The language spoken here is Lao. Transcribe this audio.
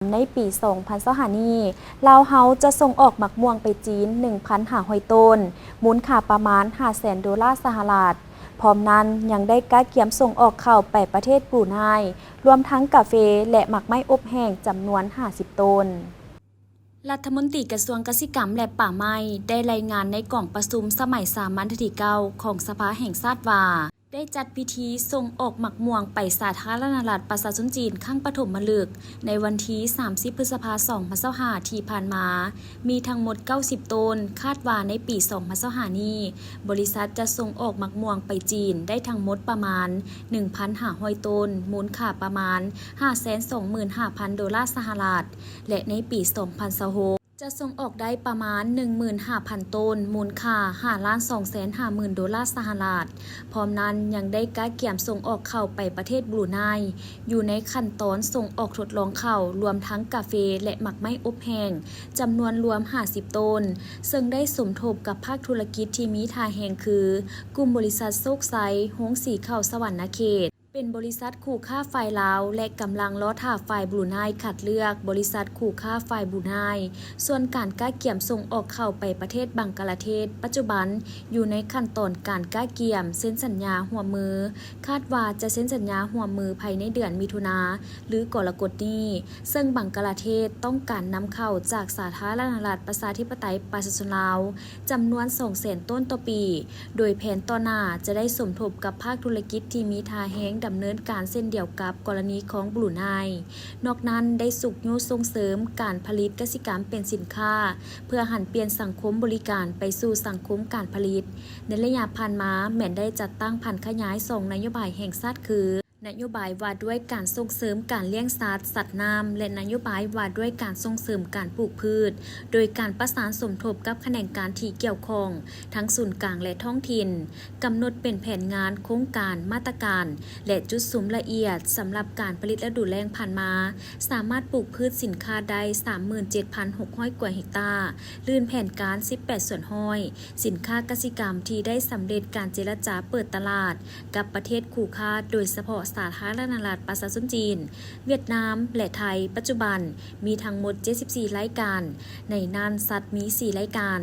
ໃນປີສອງພັນຊາວຫ້ານີ້, ລາວເຮົາຈະສົ່ງອອກໝາກມ່ວງໄປຈີນ ໜຶ່ງພັນຫ້າຮ້ອຍໂຕນ, ມູນຄ່າປະມານ ຫ້າແສນໂດລາສະຫະລັດ. ພ້ອມນັ້ນຍັງໄດ້ກະກຽມສົ່ງອອກເຂົ້າໄປປະເທດບຣູໄນ, ລວມທັງກາເຟ ແລະ ໝາກໄມ້ອົບແຫ້ງຈຳນວນຫ້າສິບໂຕນ. ລັດຖະມົນຕີກະຊວງກະສິກຳ ແລະ ປ່າໄມ້ ໄດ້ລາຍງານໃນກອງປະຊຸມສະໄໝສາມັນເທື່ອທີເກົ້າຂອງສະພາແຫ່ງຊາດວ່າ, ໄດ້ຈັດພິທີສົ່ງອອກໝາກມ່ວງໄປສາທາລະນະລັດປະຊາຊົນຈີນຄັ້ງປະຖົມມະລຶກ ໃນວັນທີສາມສິບ ພຶດສະພາ ສອງພັນຊາວຫ້າ ທີ່ຜ່ານມາ, ມີທັງໝົດເກົ້າສິບໂຕນ. ຄາດວ່າໃນປີສອງພັນຊາວຫ້ານີ້, ບໍລິສັດຈະສົ່ງອອກໝາກມ່ວງໄປຈີນໄດ້ທັງໝົດປະມານ ໜຶ່ງພັນຫ້າຮ້ອຍໂຕນ, ມູນຄ່າປະມານ ຫ້າແສນສອງໝື່ນຫ້າພັນໂດລາສະຫະລັດ ແລະ ໃນປີສອງພັນຊາວຫົກ ຈະສົ່ງອອກໄດ້ປະມານ ໜຶ່ງໝື່ນຫ້າພັນໂຕນ, ມູນຄ່າ ຫ້າລ້ານສອງແສນຫ້າໝື່ນໂດລາສະຫະລັດ. ພ້ອມນັ້ນຍັງໄດ້ກະກຽມສົ່ງອອກເຂົ້າໄປປະເທດບຣູໄນ, ຢູ່ໃນຂັ້ນຕອນສົ່ງອອກທົດລອງເຂົ້າ, ລວມທັງກາເຟ ແລະ ໝາກໄມ້ອົບແຫ້ງ, ຈຳນວນລວມຫ້າສິບໂຕນ, ເຊິ່ງໄດ້ສົມທົບກັບພາກທຸລະກິດທີ່ມີທ່າແຮງຄື ກຸ່ມບໍລິສັດໂຊກໄຊ, ໂຮງສີເຂົ້າສະຫວັນນະເຂດ, ເປັນບໍລິສັດຄູ່ຄ້າຝ່າຍລາວ ແລະ ກຳລັງລໍຖ້າຝ່າຍບຣູໄນຄັດເລືອກບໍລິສັດຄູ່ຄ້າຝ່າຍບຣູໄນ. ສ່ວນການກະກຽມສົ່ງອອກເຂົ້າໄປປະເທດບັງກະລາເທດ, ປັດຈຸບັນຢູ່ໃນຂັ້ນຕອນການກະກຽມເຊັນສັນຍາຮ່ວມມື. ຄາດວ່າຈະເຊັນສັນຍາຮ່ວມມືພາຍໃນເດືອນມິຖຸນາ ຫຼື ກໍລະກົດນີ້, ເຊິ່ງບັງກະລາເທດຕ້ອງການນຳເຂົ້າຈາກສາທາລະນະລັດປະຊາທິປະໄຕປະຊາຊົນລາວ ຈຳນວນສອງແສນໂຕນຕໍ່ປີ, ໂດຍແຜນຕໍ່ໜ້າຈະໄດ້ສົມທົບກັບພາກທຸລະກິດທີ່ມີທ່າແຮງດຳເນີນການເຊັ່ນດຽວກັບກໍລະນີຂອງບຣູໄນ. ນອກນັ້ນໄດ້ຊຸກຍູ້ສົ່ງເສີມການຜະລິດກະສິກຳເປັນສິນຄ້າ ເພື່ອຫັນປ່ຽນສັງຄົມບໍລິການໄປສູ່ສັງຄົມການຜະລິດ. ໃນໄລຍະຜ່ານມາແມ່ນໄດ້ຈັດຕັ້ງຜັນຂະຫຍາຍສອງນະໂຍບາຍແຫ່ງຊາດຄື ນະໂຍບາຍວ່າດ້ວຍການສົ່ງເສີມການລ້ຽງສັດ, ສັດນ້ຳ ແລະ ນະໂຍບາຍວ່າດ້ວຍການສົ່ງເສີມການປູກພືດ, ໂດຍການປະສານສົມທົບກັບຂະແໜງການທີ່ກ່ຽວຂ້ອງ ທັງສູນກາງ ແລະ ທ້ອງຖິ່ນ, ກຳນົດເປັນແຜນງານ, ໂຄງການ, ມາດຕະການ ແລະ ຈຸດສຸມລະອຽດ. ສຳລັບການຜະລິດລະດູແລ້ງຜ່ານມາ, ສາມາດປູກພືດສິນຄ້າໄດ້ ສາມໝື່ນເຈັດພັນຫົກຮ້ອຍກວ່າເຮັກຕາ, ລື່ນແຜນການ ສິບແປດສ່ວນຮ້ອຍ, ສິນຄ້າກະສິກຳທີ່ໄດ້ສຳເລັດການເຈລະຈາເປີດຕະຫຼາດ ກັບປະເທດຄູ່ຄ້າ, ໂດຍສະເພາະສາທາລະນະລັດປະຊາຊົນຈີນ, ຫວຽດນາມ ແລະ ໄທ, ປັດຈຸບັນມີທັງໝົດເຈັດສິບສີ່ລາຍການ, ໃນນັ້ນສັດມີສີ່ລາຍການ.